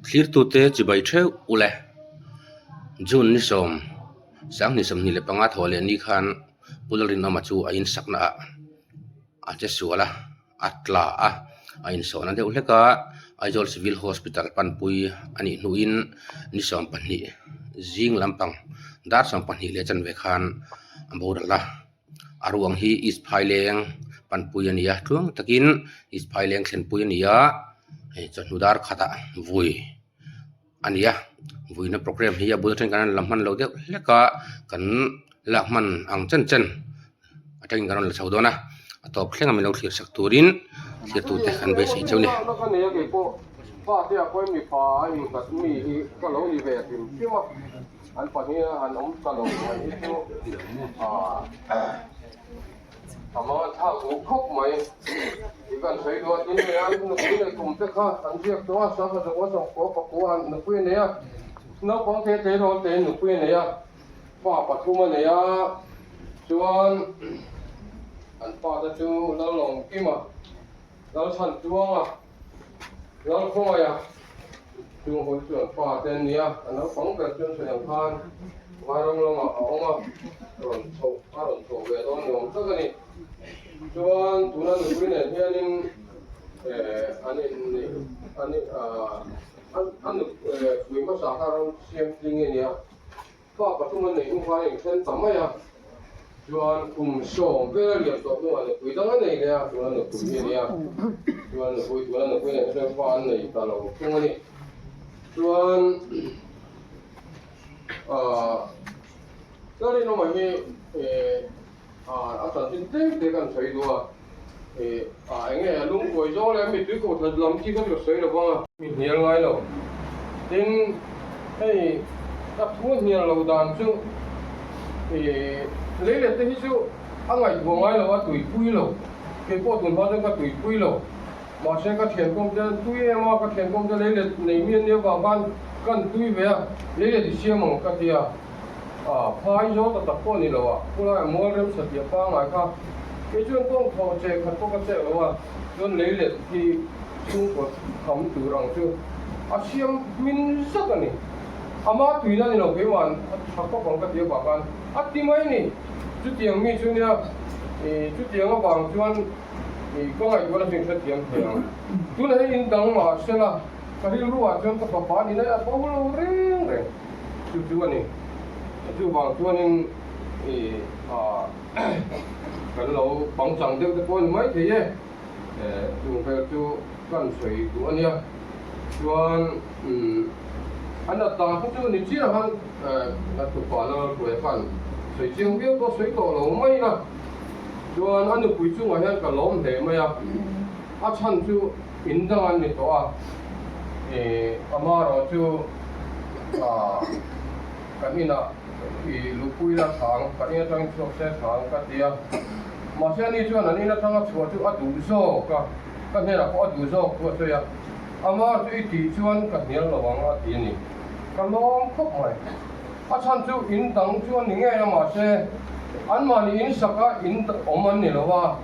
Thlirtute chibai theuh ule. June ni sawm, 2025 thawh leh ni khan Pu Lalrinawma chu a insakna ah a che sual a, a tla a, a insawhna deuh hlek a, Aizawl Civil Hospital panpui a nih hnuin ni 20 zing lampang dar 12 leh chanve khan a boral a. A ruang hi East Phaileng panpui a ni a, tluang takin East Phaileng thlenpui a ni a, hei chawhnu dar khatah vui a ni a, vuina programme hi a bul atangin kan la hman lo deuh hlek a, kan lak hman ang chen chen atangin kan rawn la chho dawn a, a tawp thleng a min lo thlir sak turin thlir tute kan beisei cheu a ni. An pahnih a han awm ta lo mai hi chu a mang thlak duh khawp mai tih kan sawi duh a. Tin, hei an nupui neih kum te kha an ziak tawh a, sangha zakua sawmkua pakua an nupui a nei a, naupang te tleirawl te in nupui a nei a, pa pathum a nei a, chuan an pa te chu Lalawmkima, Lalchhantuanga, Lalkhawngaia. Chung hawi chuan pa te an nia, a naupang ber chuan sawi ang khan vairam lamah a awm a, rawn chhoh a rawn chhoh ve dawn ni awm tak a ni. Chuan tuna nupui nen hianin eh an in an in ah an nupui hmasa kha ram siam tling a nia. Fa pathum an neih hnu khan a inthen ta mai a, chuan kum 10 vel a liam tawh hnuah nupui dang a nei leh a, tuna nupui hi a nia, chuan nupui tuna nupui nen chuan fa an nei ta lo thung a ni. Chuan aah Lalrinawma hi eh a chanchin tlem te kan sawi duh a, eh ah eng nge a lungkuai zawng leh mi tuikawh that lam chi kha chu ka sawi lo vang a, mi hnial ngai lo. Tin, hei ka thu hnial lo dan chu eh lei let te hi chu a ngaihtuah ngai lo a, tuipui lo. Kei pawh tun hma chuan ka tuipui lo. Mahse ka thiankawm te an tui em a, ka thiankawm te lei let nei mi an nia vang khan kan tui ve a, lei let i siam ang ka ti a. A, phai zawl ta tak pawh a ni lo a, khulaiah mual rem satliah pangngai kha kei chuan kawng thawh che khat pawh ka chek lo a, chuan lei let hi chhungkaw tham tur ang chu a siam hmin zat a ni. Ama tuina ni lo keima'n a tha khawp ang ka ti avang khan a ti mai a ni. Chutiang mi chu nia, ih chutiang avang chuan ih ka ngaihtuahna chu inhrethiam thei ang. Tunah hian in dang mah sela ka rilruah chuan ka fapa ni daih a bo lo reng reng. Chu chu a ni. Chuvang chuanin i kan lo pangchang deuh te pawh a ni mai thei e. Chung vel chu kan sawi duh a nia. Chuan an a ta kha chu ni chiah khan a tupa Lalhruaia khan sawi chiang viau pawh sawi tawh lo mai a. Chuan a nupui chungah hian ka lawm hle mai a. A chhan chu in dang an ni tawh a, ih amaherawh chu ah kan inah ih lupui la thang kan in atangin chhuak se thang ka ti a, mahse ani chuan an in atanga chhuah chu a duh zawk a, ka hnenah pawh a duh zawk thu a sawi a, amaherawh chu i tih chuan ka hnial lo ang a ti a ni, ka lawm khawp mai. A chhan chu in dang chu a ni ngei a mahse anmahni in sak a in awm an ni lo a,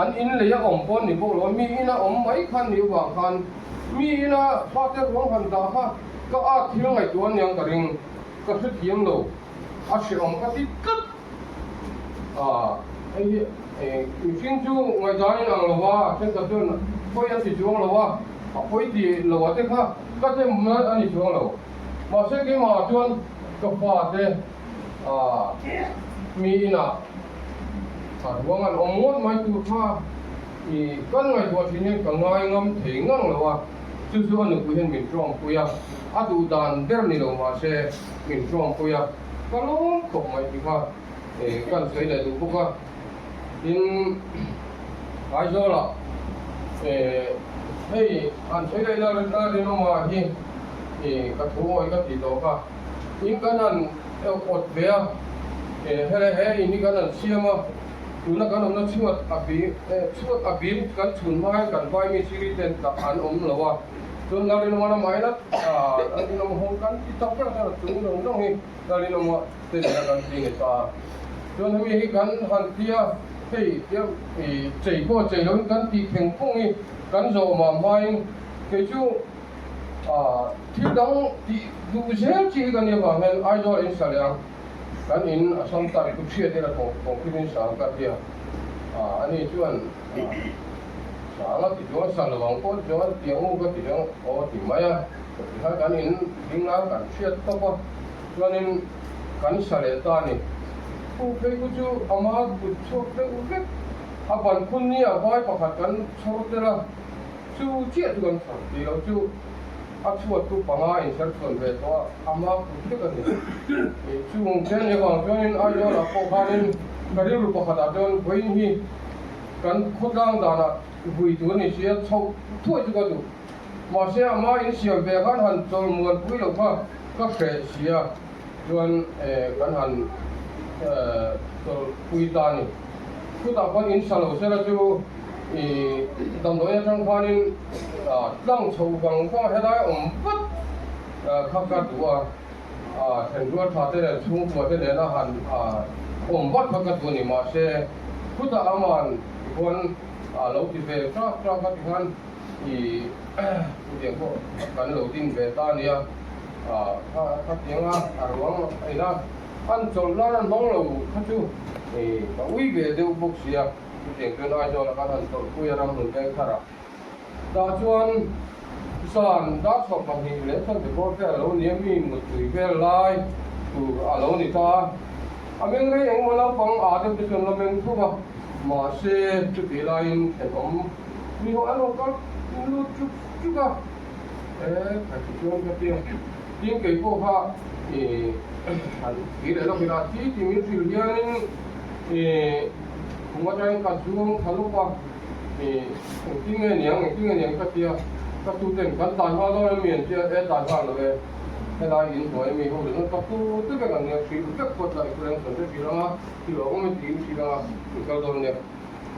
an in lei a awm pawh an ni bawk lo a, mi ina awm mai khan ni avang khan mi ina fate ruang han dah kha ka at thil ngaihtuah a niang ka ring, ka hrethiam lo, a hrehawm ka ti tlat a, hei hi mihring chu ngaihdan in ang lo a, thenkhat chuan pawi an ti chuang lo a, a pawi ti lo a te kha ka dem a ni chuang lo. Mahse keimah chuan ka fate mi inah a ruang an awm ngawt mai tur kha i kan ngaihtuah thin hian ka ngai ngam thei ngang lo a, chu chu a nupui hian min tawngpui a, a duh dan ber ni lo mahse min tawngpui a, ka lawm khawp mai ti kha kan sawi leh duh bawk a. Tin, Aizawlah hei an sawi leh ila rinawma hi ka thu awih ka tih tawh kha. In kan han awt ve a, hele he in hi kan han siam a, tuna kan awmna chhuat a bim chhuat a bim kan chhun hma hian kan vai mi siri ten tak an awm lo a, chuan Lalrinawma lamah hian Lalrinawma ho kan ti tak tak a, chung zawng zawng hi Lalrinawma te nena kan ti ni ta a. Chuan hemi hi kan han ti a, hei tia ih chei pawh chei loin kan tih thleng phung hi kan zawh mah hmain kei chu. Thil dang tih duh zel chi hi ka nia vang hian Aizawl in sa leh ang kan in a sam type chu hriat ila concrete in sa ang ka tia. Ani chuan sang a ti chuan sa lo ang pawh chuan tiang u ka ti chuan aw ti mai a. Tikhan kan in ding a kan hriat tawp a chuanin kan sa leh ta a ni. Khu phei khu chu ama kut chhuak deuh vek a ban phun ni a vai pakhat kan chhawr tel a. Chu chiah chu kan chhawr tih loh chu a chhuattu panga inser chhuan ve tawh a, ama kut vek a ni. Chung te ni avang chuanin Aizawlah pawh khanin ka rilru pakhatah chuan vawiin hi kan khawtlang danah vui tur a ni sia chhoh thuai chu ka duh. Mahse ama insiam ve khan han chawl muanpui loh kha ka hreh sia chuan kan han chawlhpui ta a ni. Chutah khuan in sa lo sela chu ih damdawi atang khanin tlang chho vang vang helai awm vat kha ka duh a, thlenrual tha te leh chhungkua te nena han awm vat kha ka duh a ni. Mahse chutah aman tikhuan lo ti ve trak trak a tikhan ih chutiang pawh kan lo din ve ta a nia. Khatianga a ruang a ina an chawlh nan an hmang lo kha chu ka ui ve deuh bawk sia, chutiang chuan Aizawl a kan han chawlhpui a ramhlun veng thar ah tah chuan zan darchhuah pahnih leh chuan bawr vel a lo ni a, mi muttui vel lai tur a lo ni ta a, a meng rei engemaw naupang ah deuh te chuan la meng thung a, mahse chutih laiin thenawm mi ho an rawn kal lut chuk chuk a. He kha chuan ka tia tin kei pawh kha ih han ti leh lawk ila thi tih min hrilh hianin ih khum atangin ka zuang tha lawk a ih engtin nge niang engtin nge niang ka tia ka tu ten kan tan nghal dawn em mi an tia e tan nghal lo e helai in hnuai ami ho ringawt ka tu te vek an nia hrilh vek phawt la i khawleng sawn te hrilh anga thil a awm e tiin hrilh anga i kal dawn nia.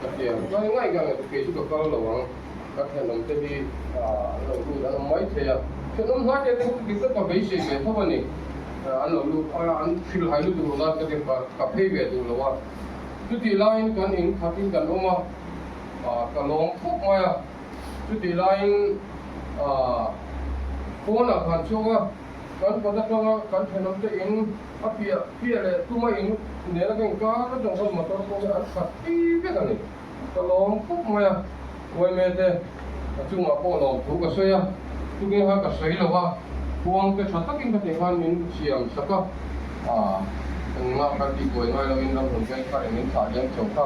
Ka ti ang ngai ngai ka ngaihtuah kei chu ka kal lo ang, ka thenawm te hi an lo lut an awm mai thei a, thenawm hnai te chu dik tak ka beisei ve tho a ni, an lo lut a an hrilh hai lutuk lo nan ka ti ka phei ve duh lo a, chutih laiin kan in khatin kan awm a, ka lawm khawp mai a, chutih laiin pawnah khan chhuak a. Kan kawt atanga kan thenawmte in a piah piah leh tuma in nena ka inkar atang khan motor pawh hi an khat pi vek a ni. Ka lawm khawp mai a, Uaime te a chungah pawh lawm thu ka sawi a, tunge kha ka sawi lo a, kuang te tha takin ka tih khan min siam sak a, aah engmah kan tih buai ngai loin ram hlun veng kha eng in thlah liam chho kha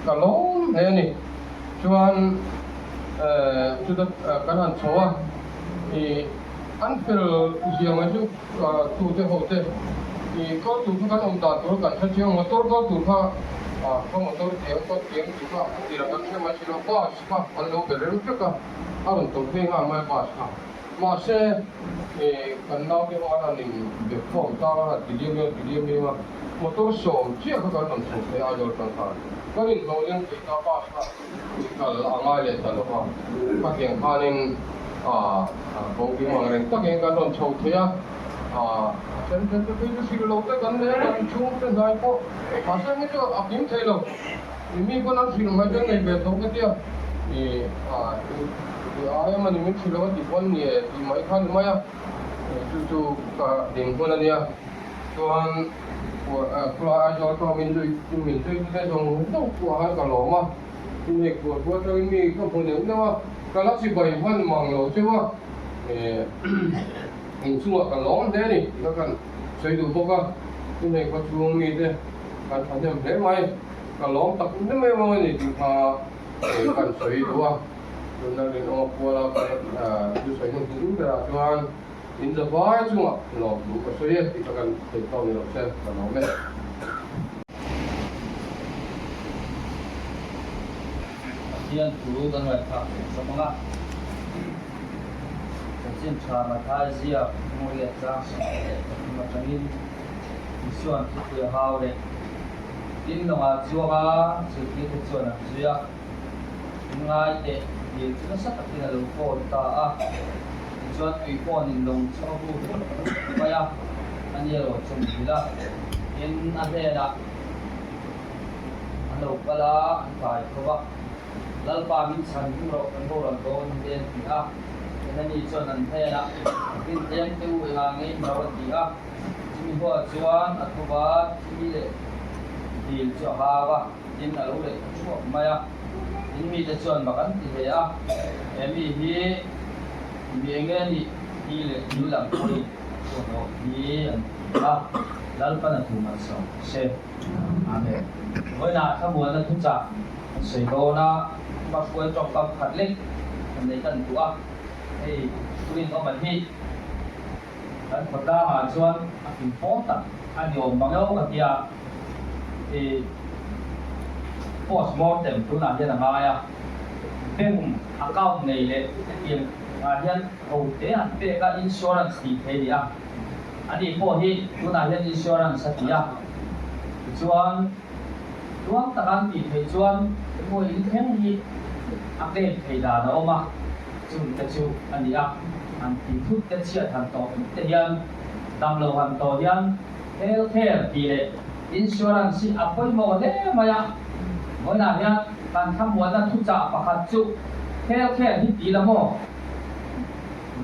ka lawm hle a ni. Chuan eh chuta kan han chho a, ih. An fel zia mai chu tute ho te i kal tur kha kan awm dan tur kan hre chiang motor kal tur kha ka motor tiang kawt tiang tih kha a tirah kan hre mai si lo bus kha an lo be rem vek a a rawn tawlh phei nghal mai bus kha mahse i kan naute ho an han in be khawm tang a han ti liam liam ti liam liam a motor sawm chiah kha kan rawn chho phei a Aizawl atang khan kan inhlawh leng thei ta bus kha. Kal a ngai leh ta lo va, khatiang khanin kawngpui mang reng takin kan rawn chho thei a, a then then te phei chu hrilh lo te kan nei a, kan chhungte hnai pawh mahse hei chu a kim thei lo, mi pawn an hrilh mai chuan nei ve tho ka tia, i ai emaw ni min hrilh lo a tih pawn ni e tih mai kha ni mai a, chu chu ka dinhmun a nia. Chuan khulai Aizawl atanga min zui min zui te zawng zawng pawh khan ka lawm a, tin hei khual khual atangin mi ka hmu neuh neuh a, ka la chibai hman mang lo cheu a, inchungah ka lawm hle a ni tih kha kan sawi duh bawk a, tin hei khawchhung mite kan thahnem hle mai, ka lawm tak em em a ni tih kha kan sawi duh a, tuna rinawma kuala kan thusawi hnu hnu berah chuan. In zavai chungah lawm thu ka sawi e tih kha kan theih tawk ni lo se ka lawm e. Pathian thu kan ngaihthak theih zawk ang a, Chanchin Tha Mathai ziak Hmawriat tlang 23 atangin Isua'n thupui a hau leh tin lawngah chuang a zirtirte chuan an zui a. Ngai teh dil chu nasa takin a lo kawn ta a, tichuan tui pawnin lawng chu a bu vek mai a, a ni erawh chu mil a, tin a hnenah an lo kal a, an kai tho va, Lalpa min chhan him rawh kan boral dawn hi te an ti a. Kenani chuan an hnenah, Rintleng te u engah nge in lo a ti a. Chumi hnuah chuan a thuva thi leh dil chu a hau a, tin a lo leh ta thuak mai a. Tin mite chuan mak an ti hle a, He mi hi mi eng nge nih? Thi leh dil ang pawhin a chhuak rawh hi an ti a, Lalpan a tum an sawm se. Amen. Vawiinah thlamuanna thuchah an sawi dawn a, hmahruai tawngkam khat lek an nei tan duh a, hei rinawm an hi kan khawtlangah chuan a fing pawl tak a ni awm mang eo ka tia, i post mortem tunah hian a ngai a, bank account nei leh hetiang ah hian ho te an pek a insurance tih theih a ni a. Ani pawh hi tunah hian insurance a ti a, tichuan tluang taka an tih theih chuan emaw in thleng hi a claim thei dan a awm a, chung te chu a ni a, han ti thut te chhiat han tawh thut te hian damlo han tawh hian health care tih leh insurance hi a pawimawh hle mai a, vawiinah hian kan thlamuanna thuchah pakhat chu health care hi ti la maw?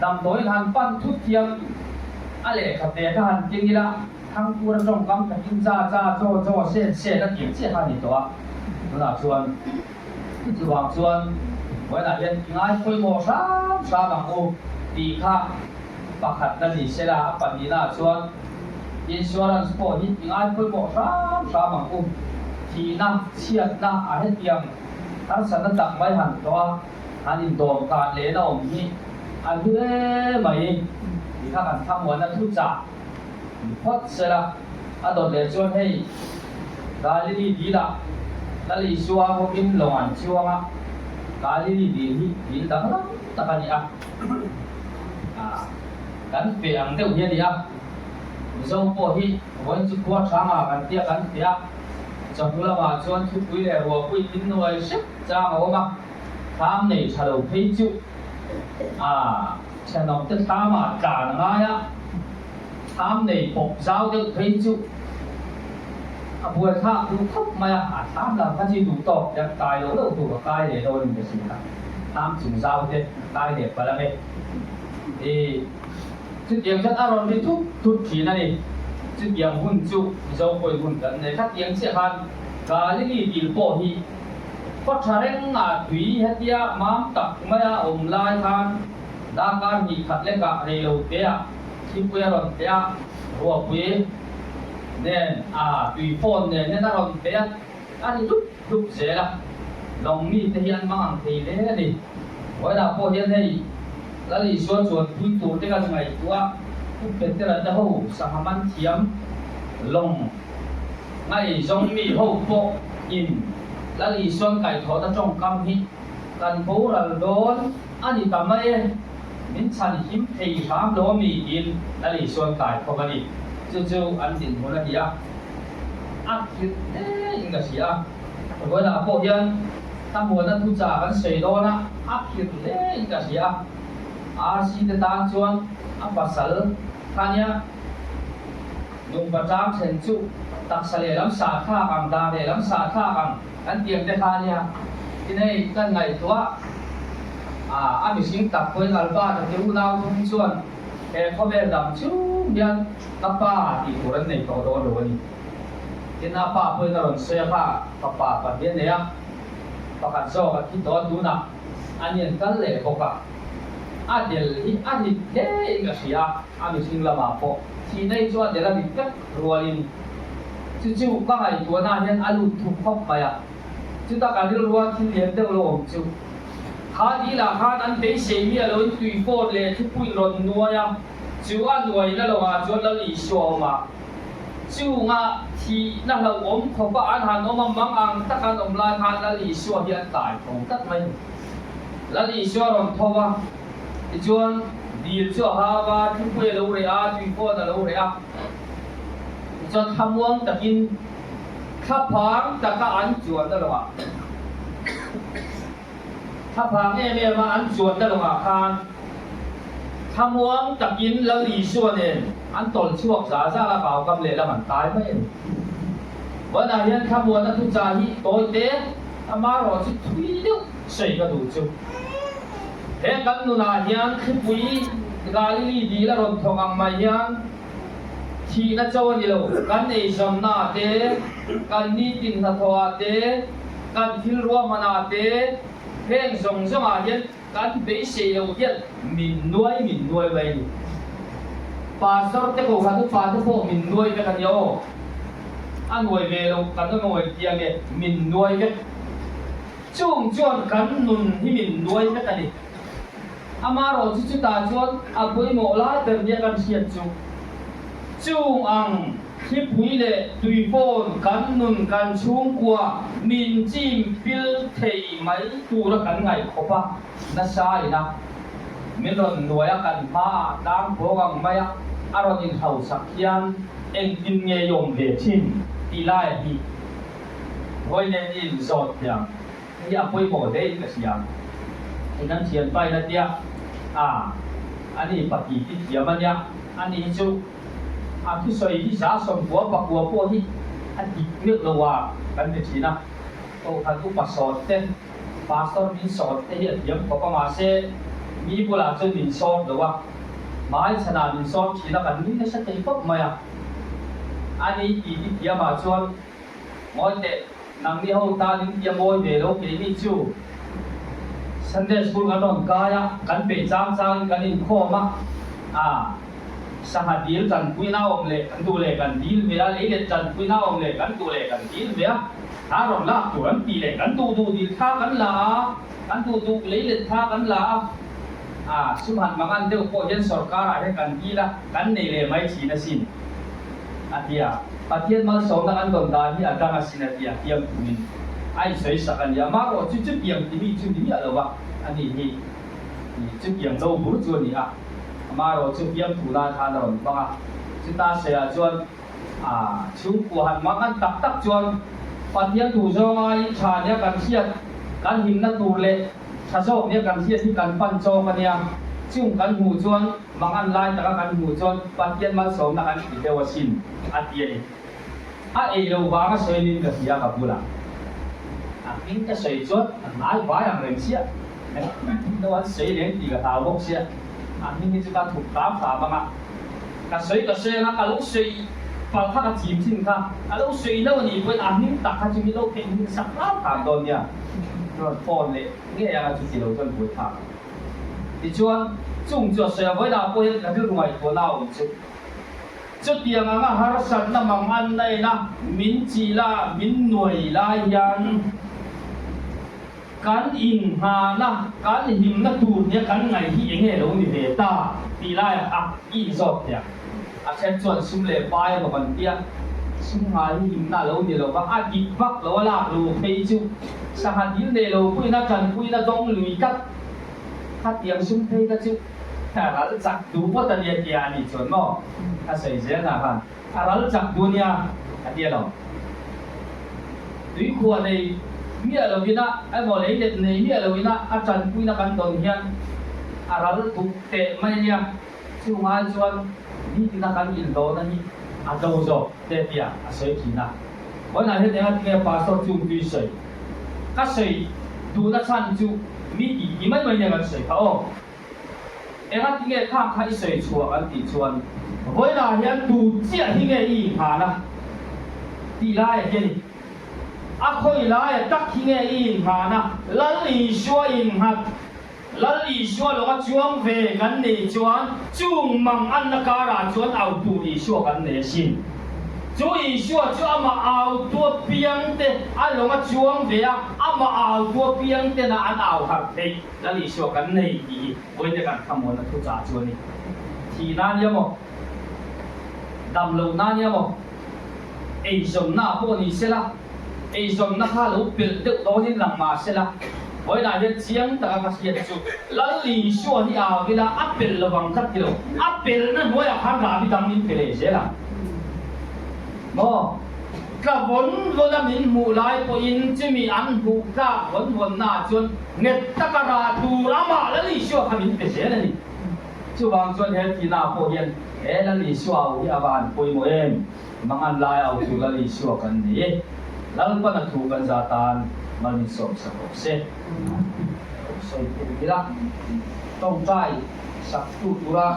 Damdawiin han pan thut thiam a lehkha te kha han keng ila, Thangkura tawngkam takin cha cha, chaw chaw, sen sen a tih chiah kha a ni tawh a. Tunah chuan chuvang chuan vawiinah hian i ngai pawimawh hram hram ang u tih kha pakhatna ni sela, a pahnihnaah chuan insurance pawh hi i ngai pawimawh hram hram ang u, thihna, chhiatna a hetiang harsatna tak mai han tawh a. An indawm kân leh na awm hi a hlu em mai. Ti kha kan thlamuanna thu chah ni phawt sela, a dawt leh chuan hei Galili dil ah Lal Isua hovin lawng an chuang a, Galili dil hi dil danglam tak a ni a, kan feh ang deuh hi a ni a, Mizo pawh hi vawiin chu khua hrangah kan tia kan feh a, chawhnu lamah chuan thupui leh ruahpui min nuai hrep chang a awm a. Thlam nei tha lo phei chu a thenawm te thlamah tlan a ngai a, thlam nei pawp zau deuh phei chu a buaithlak duh khawp mai a, a thlam lam kha chu duh tawk hian kai lo lo tur a kai leh dawn in ka hria a, thlam chung zau te a kai leh palh ang e. I chutiang chuan a rawn ri thut thut thin a ni. Chutiang hun chu Mizo pawi hun kan nei. Khatiang chiah khan Galili dil pawh hi Khaw tha reng ah tui hetia mam tak maia awm lai khan darkar hnih khat lekah reilo te ah thlipui a rawn pe a, ruahpui nen a tui phone nen hian a rawn pe a, a ri dup dup zel a, lawng mi te hi an mang ang thei hle a ni. Vawiinah pawh hian hei Lal Isua chuan pui tur te kan ngaihtuah a, Pu Petera te ho sangha man thiam lawng Ngaihzawng mi ho pawh in Lal Isuan kaihthawhna tawngkam hi kan boral dawn a ni ta mai e, min chhan him thei hram lo ami tiin Lal Isuan kaithawk a ni. Chu chu an dinhmun a ni a, a thil hle in ka hria a. Vawiinah pawh hian thlamuanna thucha kan sawi dawn a, a thil hle in ka hria a. RC te tan chuan a pasal kha nia. Lungpa tlang then chu taksa lehlam sah thlak ang, dar lehlam sah thlak ang kan tiang te kha a nia. Tin hei kan ngaihtuah a, a mihring tak pawhin Albert a te unau thum chuan he khawvel dam chung hian ka pa tih tur an nei tawh dawn lo a ni. Tin a pa pawhin a rawn sawi a kha, fapa pahnih a nei a, pakhat zawk a thi tawh a tunah a nian kal leh bawk a. A del hi a rit hle in ka hria a, a mihring lamah pawh thihna hi chu a del a rit vek rualin chu chu ka ngaihtuahna hian a lut thuk khawp mai a. Chuta ka rilrua thil lian deuh lo awm chu kha dilah khan an beisei miah loin tui phone leh thupuiin rawn nuai a, chu a nuaina lawngah chuan Lal Isua a awm a. Chunga thihna hlauhawm khawpa an han awm a, mang ang taka an awm lai khan Lal Isua hi an kai tho tlat mai. Lal Isua rawn tho a, tichuan dil chu a hau a, thupui a lo reh a, tui phone a lo reh a, tichuan thlamuang takin thlaphang taka an chuanna lawngah, thlaphang em em a an chuanna lawngah khan thlamuang takin Lal Isua nen an tawlh chhuak za zal a, vaukam lehlam an kai mai a ni. Vawiinah hian thlamuanna thuchah hi tawi te, Amaherawh chu thui deuh sawi ka duh chu. He kan nunah hian thlipui Galili dil a rawn thawk ang mai hian thihna cho a ni lo. Kan eizawnnaah te, kan nitin hnathawhah te, kan thil ruahmanah te, heng zawng zawngah hian kan beisei lo hian min nuai min nuai mai a ni. Pastor te kohhran upa te pawh min nuai vek a nia aw. A nuai ve lo kan awm angawi tia nge min nuai vek. Chung chuan kan nun hi min nuai vek a ni. Amaherawh chu chutah chuan a pawimawh lai ber nia kan hriat chu, chung ang thlipui leh tuifawn kan nun kan chhungkua min chim pil thei mai tura kan ngaih khawp a, nasa ina min rawn nuai a kan hmaah tlang phawng ang mai a a rawn inhausak hian engtin nge i awm ve thin tih lai hi Vawi nen i inzawt thiam hi a pawimawh hle in ka hria. I kan thianpa in a tia, a, ani pati ti thiam a nia, ani hi chu a thusawi hi 190 pakua pawh hi a dik meuh lo a kan ti thin a. Kohhran upa sawt te, pastor min sawt te hi a thiam khawp a mahse mi bulah chuan min sawt lo a, hmaichhanah min sawt thin a kan nui nasa thei khawp mai a. Ani ti ti thiamah chuan Ngawi teh, nangni ho tan in tia mawi ve lo keini chu Sunday school kan rawn kai a, kan peih chang chang in kan inkhawm a, a sangha dil tanpuina awm leh kan duh leh kan dil ve a, lei let tanpuina awm leh kan duh leh kan dil ve a, thla rawn lak tur an tih leh kan duh duh dil thla kan la a, kan duh duh lei let thla kan la a, a sum han mangan deuh pawh hian sorkar ah hian kan dil a, kan nei leh mai thin asin a ti a. Pathian malsawmna kan dawn dan hi a dang asin a ti a, fiam thumin a insawi sak a ni. Amah erawh chu chutiang timi chu ni miah lo va, ani hi chutiang lo bur chu a ni a. Amah erawh chu fiam thu nan khan a rawn hmang a, chuta sawiah chuan a chhungkua han hmang an tak tak chuan Pathian thu zawnga in tha nia kan hriat, kan himna tur leh tha zawk nia kan hriat hi kan pan chawk a nia. Chung kan hmuh chuan Mangan lai taka kan hmuh chuan Pathian malsawmna kan ti deuh asin, a ti a ni. A ei lo vanga sawiin ka hria ka bulah. A hming ka sawi chuan a hnai vai ang reng chiah. No an sawi reng tih ka hlau bawk sia. A hming hi chu ka thup hram hram ang a. Ka sawi ka sawi ang a, ka lo sawi palh kha ka chim thin kha. A lo sawi lo a nih pawhin a hming tak kha chu min lo theih hming sak hram hram dawn nia. Rawn phone leh ngei ang a chuti lo chuan buaithlak ang. Tichuan, chung chu a sawi a, vawiinah pawh hian ka rilru ngaihtuahna a awm chu. Chutiang anga harsatna mang an nain a, min chih la, min nuai lai hian kan inghahna, kan himna tur nia kan ngaih hi eng nge lo ni ve ta tih laiah a i inzawt thei ang. A then chuan sum leh pai emaw kan tia, sum nghah hi himna a lo ni lo va, a dik vak lo a lak lu phei chu sangha dil nei lo puiin a tanpuina dawng lui tlat. Khatiang sum phei kha chu a ral chak duh phawt a nia tia a nih chuan maw a sawi zel na khan a ral chak duh nia a tia lo. Tuikhuah nei miah lovin a emaw lei let nei miah lovin a a tanpuina kan dawn hian a ral duh teh mai nia. Chungai chuan nitina kan inhlawhna hi a do zawk te tia a sawi thin a. Vawiinah hian enga tinge Pastor chung tui sawi? Ka sawi duhna chhan chu mi tih ti mai mai nia kan sawi kha aw. Enga tinge khang kha i sawi chhuah kan tih chuan vawiinah hian tu chiah hi nge i inghahna tih laiah hian i a khawi laiah tak hi nge i inghahna Lal Isua innghat Lal Isua lawka chuang ve kan nei chuan chung mang anna karah chuan au tur Isua kan nei asin. Chu Isua chu amah au tua piang te a lawnga chuang ve a, amah au tua piang tena an au harh theih Lal Isua kan nei tih hi vawiin kan thlamuanna thuchah chu a ni. Thihna nia maw? Dam lohna nia maw? Eizawnna pawh ni sela. Eizawnna kha lo pelh deuh dawnin lang mah sela, vawiinah hian chiang taka ka hriat chu Lal Isua hi au ila a pelh lo ang ka ti lo, a pelhna hnuaiah khan rahbi dang min pe leh zel ang maw? Tla vawn vawn a min hmuh lai pawhin chumi an hmuh tlak vawn vawnnaah chuan nghet taka rah tur amah Lal Isua kha min pe zel a ni. Chuvang chuan he thihnaah pawh hian he Lal Isua au hi a van pawimawh em? Mangan lai au chu Lal Isua kan ni. Lalpan a thu kan za tan mal min sawm sak awk se. sawi tel ila, tawngtai saktu tura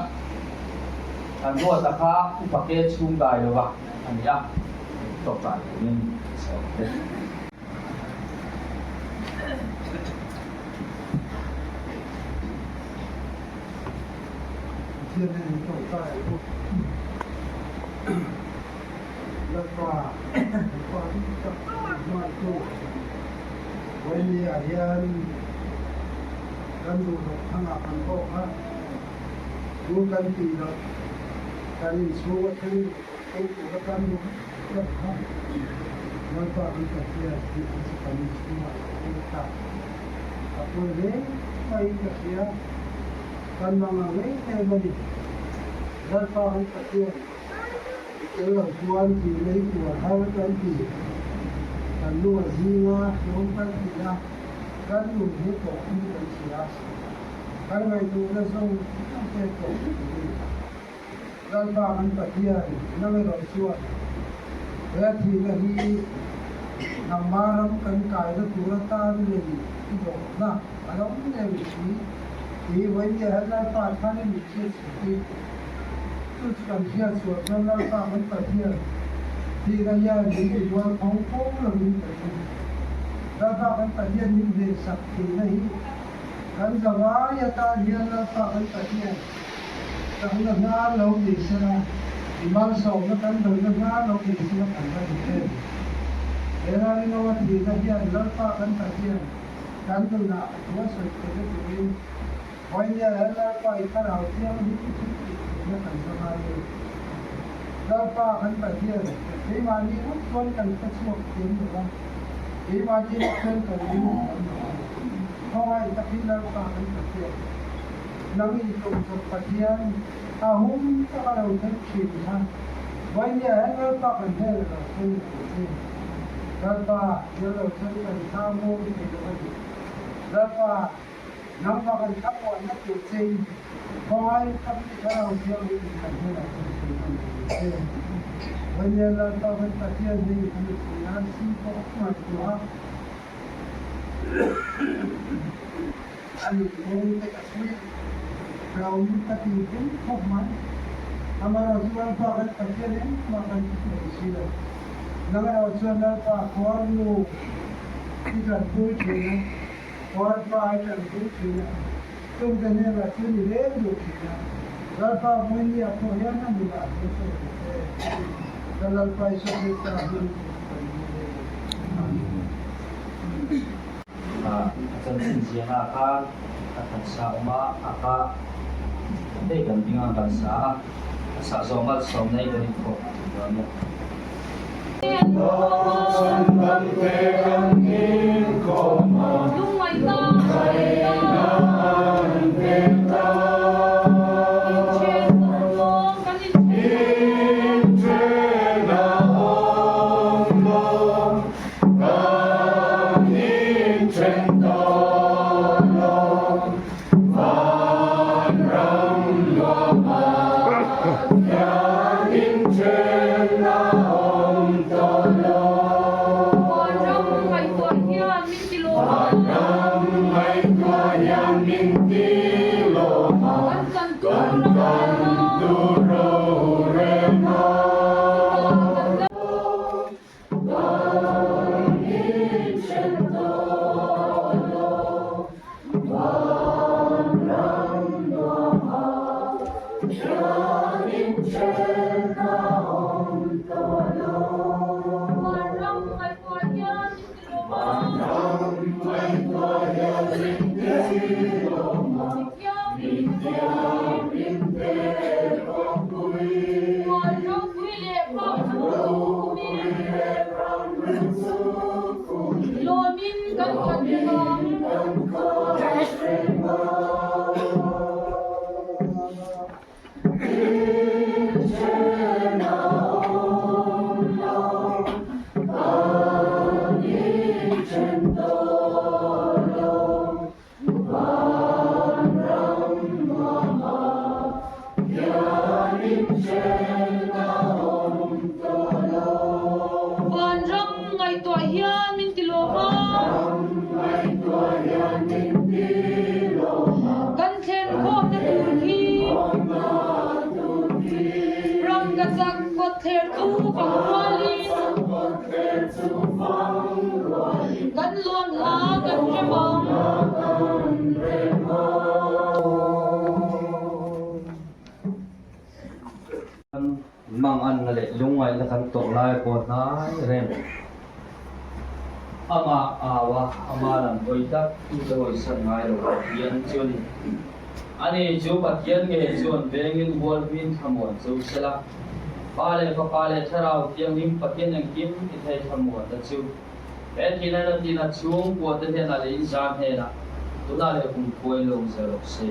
kan ruata kha upa ke chhung dai lova a ni a, tawngtai turin ka sawi tel. Pathian hian min tawngtai ang u. Lalpa, Lalpa dik tak hmantu Vawinia hian kan duh loh thangah kan tawk a, chu kan tih loh kan inchhung a thleng duh loh tur atan duh tak kha Lalpa kan Pathian tih ang chu kan inchhungah a lo thleng ta. A pawi hle maiin ka hria, kan mang ang em em a ni. Lalpa kan Pathian. I tel lo chuan tih lei tuar har kan ti. Kan nu a zing a, hlawm kan ti a, kan nun hi tawh in kan hria. Kan ngaihtuahna zawng zawng te tawh vek a ni. Lalpa kan Pathian nang erawh chuan he thihna hi nangmah ram kan kaina tur atan lei i dawhna a lo nei si. Tih vawinia he Lalpa tharin min hriatchhuah i. Chu chu kan hriat chhuah chuan Lalpa kan Pathian tihna hian min ti rual tho fo lovin ka ring. Lalpa kan Pathian min vensak tihna hi kan zavai atan hian Lalpa kan Pathian chakna hnar lo ni sela, i malsawmna kan dawina hnar lo ni sela kan va duh em? He Ralino a thihna hian Lalpa kan Pathian kan nunah a thu a sawi theihna turin Vawinia he Lalpa i thlarau thianghlim thil tih theihna kan va ngai e. Lalpa kan Pathian, keimahni ngawt chuan kan hre chhuak thiam lo va, keimahni ngawt chuan kan ring thiam lo va. Khawngaih takin Lalpa kan Pathian, nang in tlawmzawk Pathian, a hum taka lo thleng thin kha, Vawinia he Lalpa kan hnenah lo thleng tur che. Lalpa, thil lo thleng kan thla mawi thei lo a ni. Lalpa. Nangmah kan thlamuanna tur chein khawngai tak i thlarau thianghlim in kan hnenah chuan sawi kan duh lo che. Vawilian Lalpa kan Pathian hi a mipui nan si pawh a ngaihtuah a, a nunphung te ka chhui hlauhawm ka ti pui khawp mai. Amaherawhchu Lalpa kan Pathian engmah kan ti thei si lo. Nang erawh chuan Lalpa khuarnu i tanpui thin a. Lalpa i tanpui thin a, chungte hnenah chuan i leng duh thin a, Lalpa vawinia pawh hian a nunah thu sawi duh che. Ka Lalpa Isua Krista hming chu kan dil e. Amen. A chanchin ziahna khan a taksa awm a, a ka hei kan ding a kan sa a, a sah zawh malsawmna hi kan inkhawh tih dawn nia. Rangkachak kawtthler chu fang rualin Kan lawn hla kan rem ang. Manganna leh lungngaihna kan tawrh lai pawh hnai reng. Amah au a, ama lam hawi tak tute hawisan ngai lo Pathian chu a ni. Ani chu Pathian nge chuan vengin hualhmin thlamuan chu sela, Pa leh Fapa leh Thlarau Thianghlim Pathian engkim ti thei thlamuanna chu he thihna na tina chhungkua te hnenah leh inzam hnenah tunah leh kum khuain lo awm zel rawh se.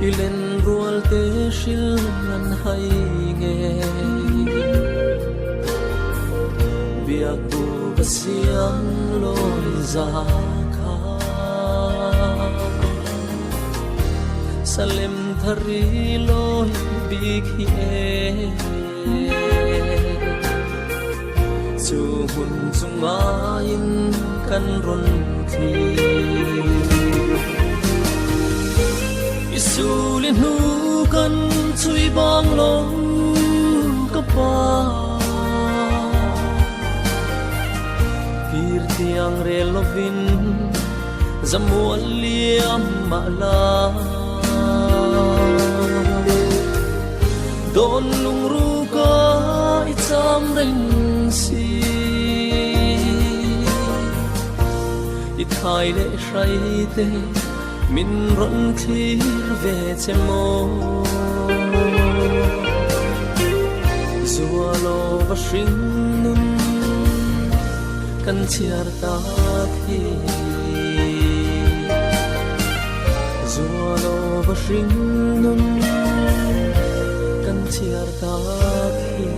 I len rual te hril an hai ngei Biak bu ka siam lawi za kha Salem thari lawi bik hi e Chu hmun chungain kan rawn thlir I suli hnu kan chhui bang lo ka pa Kir tiang rel lovin zamual liam mah la Dawn lungru ka i cham reng si I thai leh hrai te min rawn thlir ve che maw Zualo va hring nun kan chhiar tak hi Zualo va hring nun kan chhiar tak hi.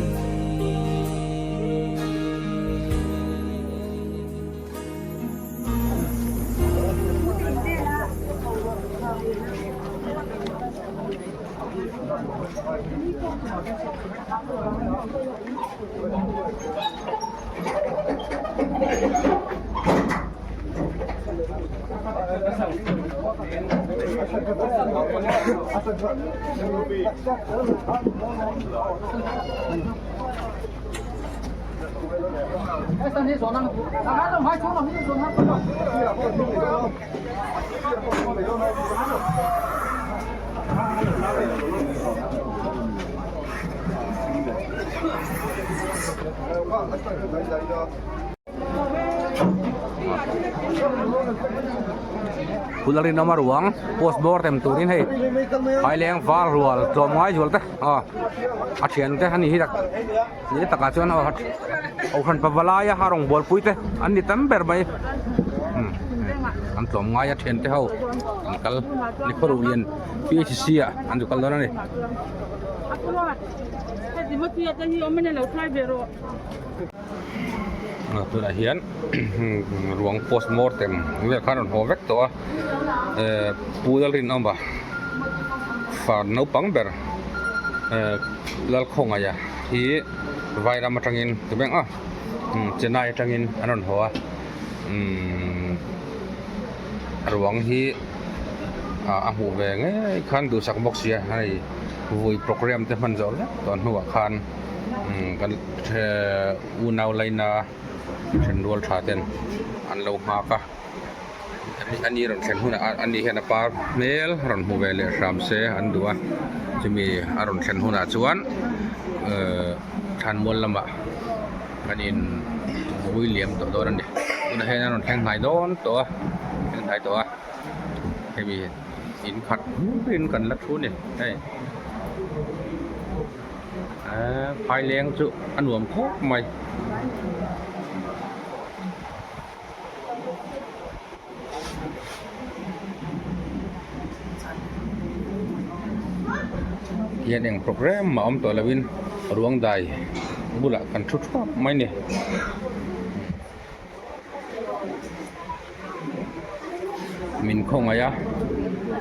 Phul a rinawm a ruang post bawr tem turin hei phaileng var rual tlawm ngai zual te aw a thian te a ni hi tak ni takah chuan aw kohhran pavalai a rawngbawlpui te an ni tam ber mai an tlawm ngai a thian te ho an kal nikhawruh lian P H C ah an zu kal dawn a ni. Tunah hian ruang post mortem vel khan rawn haw vek tawh a ehh Pu Lalrinawma fa naupang ber ehh Lalkhawngaia hi Vairam atangin ti mai ang a Chennai atangin an rawn haw a umm ruang hi a hmuh ve ngei khan duhsak bawk sia hei vui program te hman zawh vek tawh hnuah khan kan unau laina thenrual tha ten an lo nghak a ani rawn thlen hunah ani hian a pa hmel rawn hmu ve leh hram se an duh a chumi a rawn thlen hunah chuan ehh thlanmual lamah an in vui liam tawh dawn a ni tunah hian a rawn thleng hnai dawn tawh a thleng hnai tawh a hemi in khat hmurin kan la thu a ni hei. Eee phaileng chu a nuam khawp mai. Hian eng program mah awm tawh lovin ruang dai bulah kan thu thuap mai a ni. Min khawngaih a.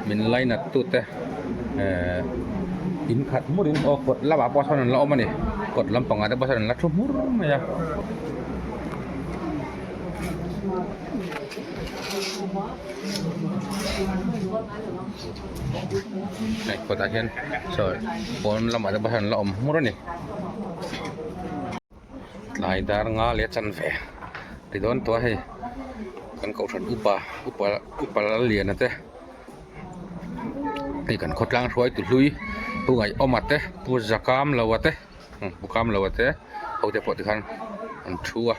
min lainat tute ehh in khat hmur in aw kawt lamah pawh sawn an la awm a ni kawt lampangah te pawh sawn an la thu hmur mai a. Hei kawtah hian sawi pawn lamah te pawh hian an la awm hmur a ni tlai dar nga leh chanve ti dawn tawh a hei kan kohhran upa upa upa Lalliana te hei kan khawtlang hruaitu hlui pu Ngaihawma te pu Zakamloa te pu Kamloa te ho te pawh tikhan an thu a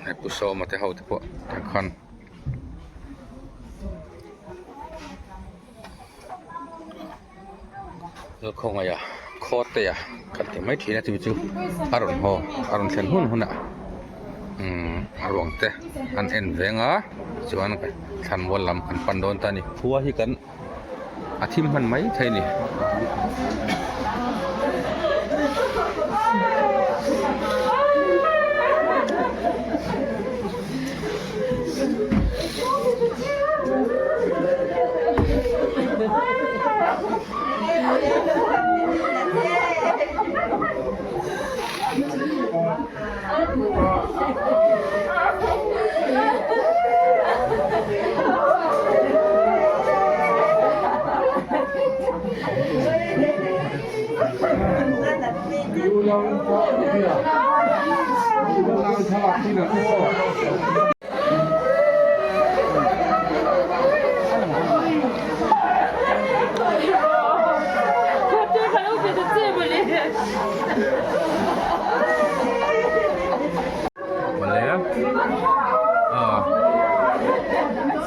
hei pu Sawma te ho te pawh tikhan. Khawngaih a khaw te a kan ti mai thin a chu chu a rawn haw a rawn thlen hun hunah umm a ruang te an en veng a chuan thlanmual lam an pan dawn ta a ni khua hi kan a thim hman mai thei a ni.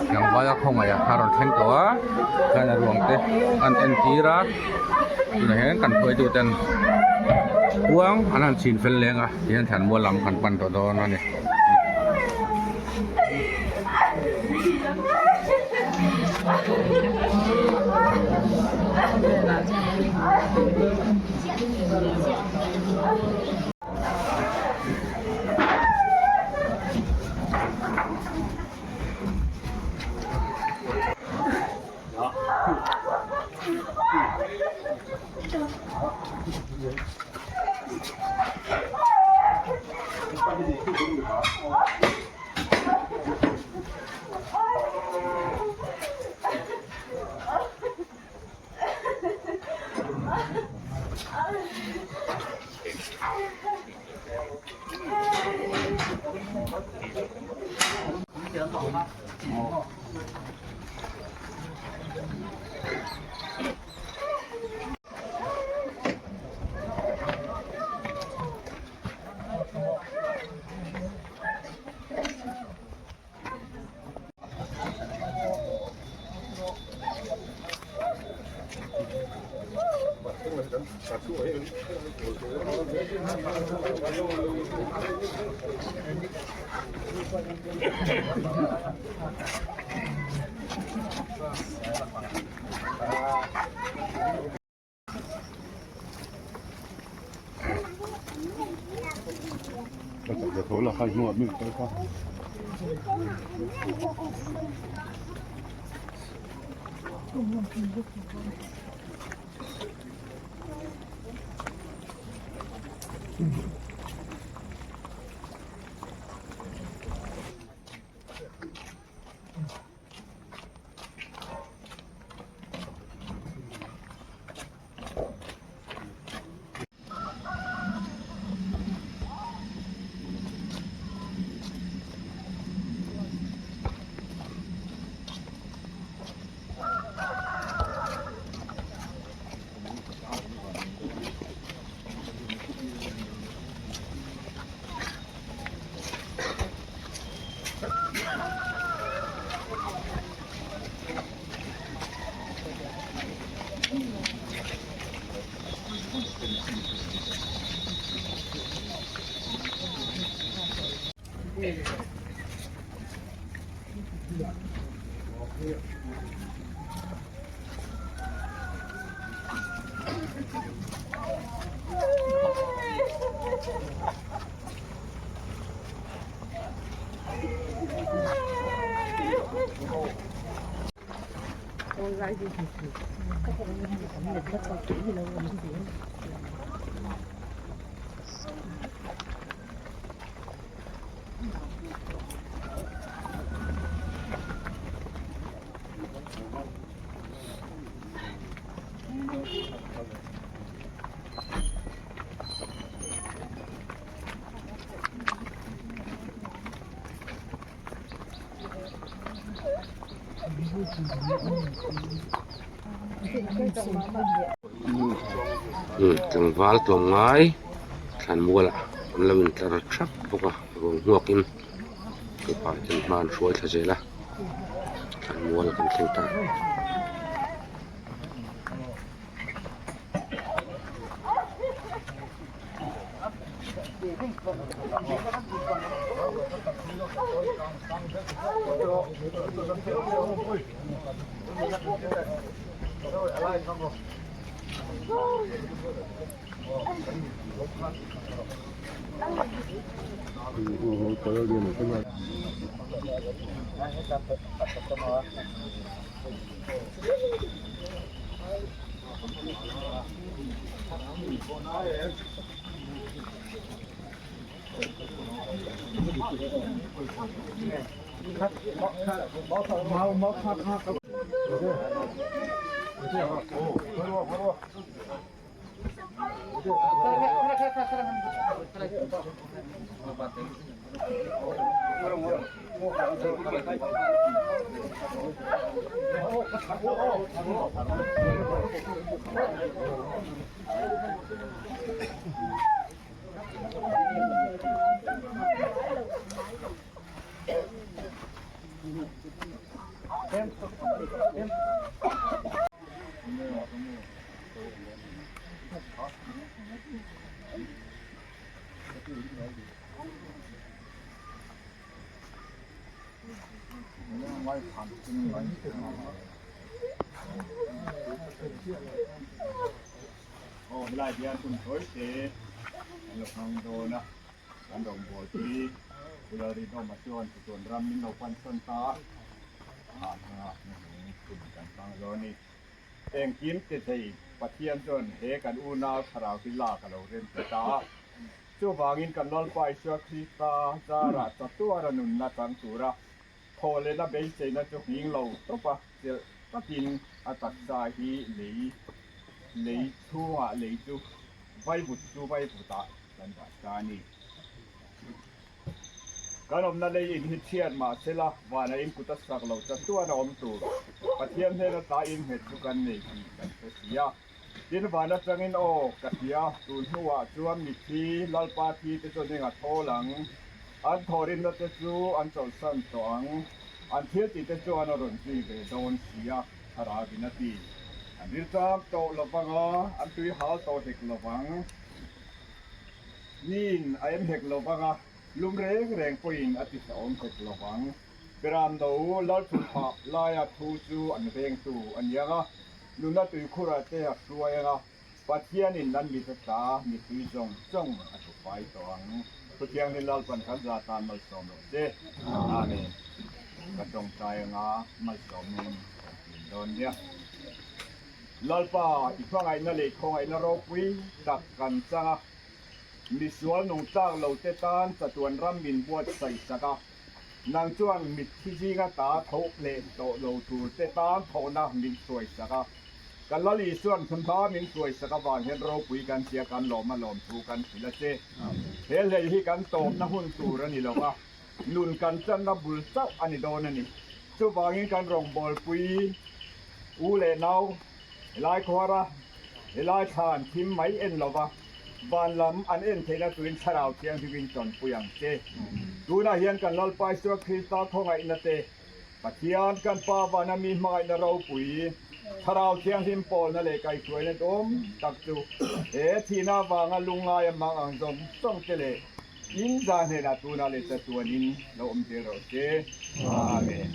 Tlangval a khawngaih a a rawn thleng tawh a chuan a ruang te an entir a tunah hian kan hruaitu ten kuang an han chhin fel leng a tihian thlanmual lam kan pan tawh dawn a ni. Tlangval tlawmngai thlanmual ah an lo intlar thap bawk a ruang hmuakin mipa ten hma an hruai thla zel a thlanmual kan thleng ta. Engkim ti thei Pathian chuan he kan unau thlarau hi lak a lo rem ti ta a. Chuvangin kan Lalpa Isua Krista zarah chatuara nunna chang tura thaw lehna beiseina chu nghing lo tawp a, chelh takin a taksa hi lei lei chhungah lei chu vaivut chu vaivutah kan dah ta a ni. Kan awmna lei in hi chhiat mah sela vana in kut a sak lo chatuan a awm tur Pathian hnena ta in nghet chu kan nei tih kan hre si a. Tin van atangin aw ka hria tun hnuah chuan mithi Lalpa thi te chuan eng a thawl ang, an thawhrimna te chu an chawlhsan tawh ang, an thil tih te chuan a rawn zui ve dawn si a, Thlarauin a ti. An rilṭam tawh lovang a, an tui hal tawh hek lovang. Niin a em hek lovang a, lum reng reng pawhin a ti hlauhawm hek lovang. Beram no Lalthutphah laia thu chu an vengtu a niang a, Nuna tuikhurah te a hruai ang a, Pathianin an mit a tla, mittui zawng zawng a thu fai tawh ang. Thuthianghlim Lalpan kan za tan malsawm rawh se. Amen. Ka tawngtai anga malsawmin kan tlin dawn nia. Lalpa, i hmangaihna leh khawngaihna ropui tak kan chang a, misual nung tlak lo te tan chatuan ram min buatsaih sak a, Nang chuan mitthi zinga ta tho leh tawh lo tur te tan thawhna min hruaisak a. Kan Lal Isuan hmunhma min hruaisak avang hian ropui kan tia kan lawm a lawm thu kan hrilh a che. He hlei hi kan tawpna hun tur a ni lo va, nun kan channa bul chauh a ni dawn a ni. Chuvangin kan rawngbawlpui u leh nau helai khuara helai thlan thim mai en lo va, Van lam an en theihna tuin Thlarau Thianghlim in tawnpui ang che. Tunah hian kan Lalpa Isua Krista khawngaihna te, Pathian kan Pa vana mi hmangaihna ropui, Thlarau Thianghlim pawlna leh kaihhruaina dawm tak chu he thihna avanga lungngai a hmang ang zawng zawng te leh in za hnenah tunah leh chatuanin lo awm zel rawh se. Amen.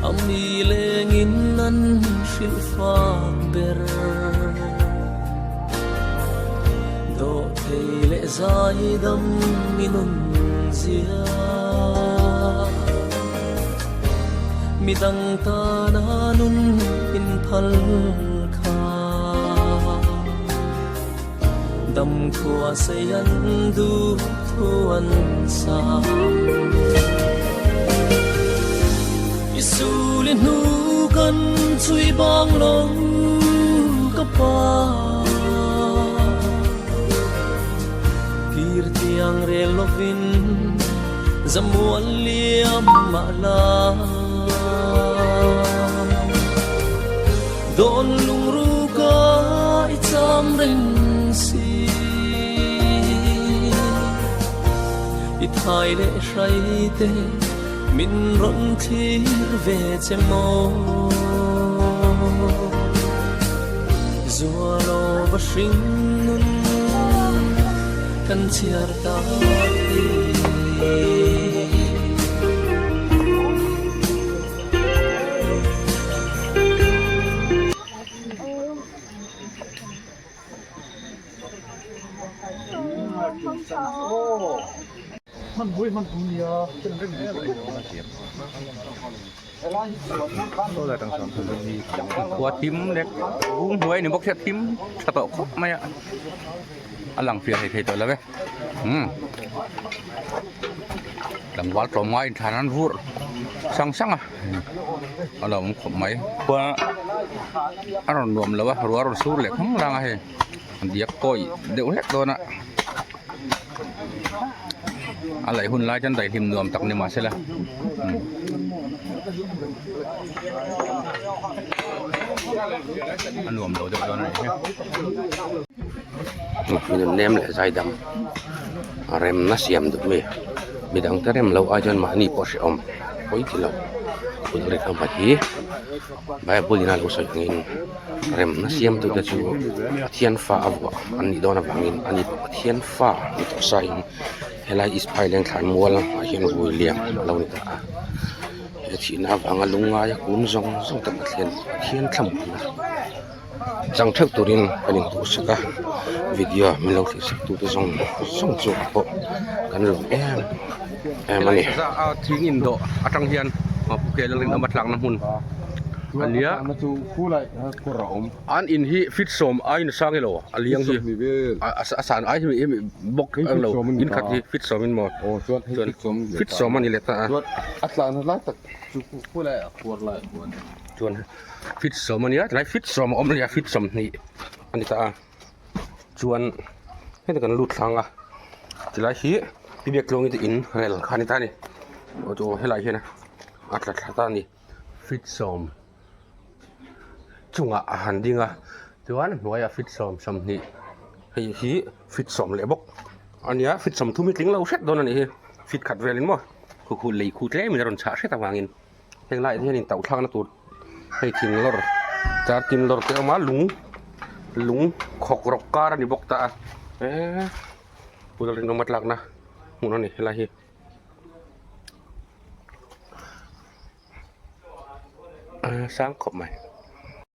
A mi lengin. kan hrilh fak ber. Dawhthei leh zaidam i nun zia. Midang tana nun inphal kha. Dam khua sei an duh thu an sa. I sul i hnu kan chui bang lo ka pa. Kir tiang rel lovin zamual liam mah la. Dawn lungru ka i cham reng si. I thai leh hrai te min rawn thlir ve che maw. Zualo va hring nun kan chhiar tak hi. Khua thim lek bung hnuai ni bawk sia thim tha tawh khawp mai a a lang fiah thei thei tawh lo e umm tlangval tlawm ngaiin thlan an vur sang sang a a lo awm khawp mai khua a rawn nuam lo a ruah a rawn sur leh khang lang a hei diak kawi deuh hlek dawn a a laih hun lai chuan daihlim nuam tak ni mahse la a nuam lo deuh dawn a nih hi. Nem leh zaidam a remna siam duh mi midang te rem loh ai chuan mahni pawh hrehawm pawi ti lo tun ri thang pakhat hi bible in a lo sawi angin remna siam tu te chu Pathian fa a vuah an nih dawn avangin ani pawh Pathian fa ni tawh sa in helai East Phailen thlan mual ah hian vui liam a lo ni ta a he thihna avanga lungngai a kum zawng zawng te Pathian Pathian thlamuanna. Chang theuh turin kan induhsak a video min lo thlir sak tute zawng zawng chu pawh kan lawm em em a ni. Thing indawh atang hian Pu Lalrinawma tlakna hmun a nia an in hi feet sawm aiin a sang ilo a liang hi a san ai hi bawk ang lo in khat hi feet sawm in maw chuan feet sawm a ni leh ta a. Chuan feet sawm a nia tlai feet sawm a awm a nia feet 20 a ni ta a chuan heti kan lut thlang a tilai hi i biak tluangin te in rel kha a ni ta a ni aw chu helai hian a tla thla ta a ni feet sawm chungah a han ding a chuan hnuaiah feet 20 hei hi feet 10 leh bawk a nia feet 30 hi tling lo hret dawn a nih hi feet khat velin maw khu khu lei khu tlemin a rawn chhah hret avangin. Heng laiah hian in tauh thlakna tur hei thing lawr char tin lawr te a awm a lung lung khawk rawk kar a ni bawk ta a eee pul rinawm a tlakna hmun a ni helai hi. Sang khawp mai.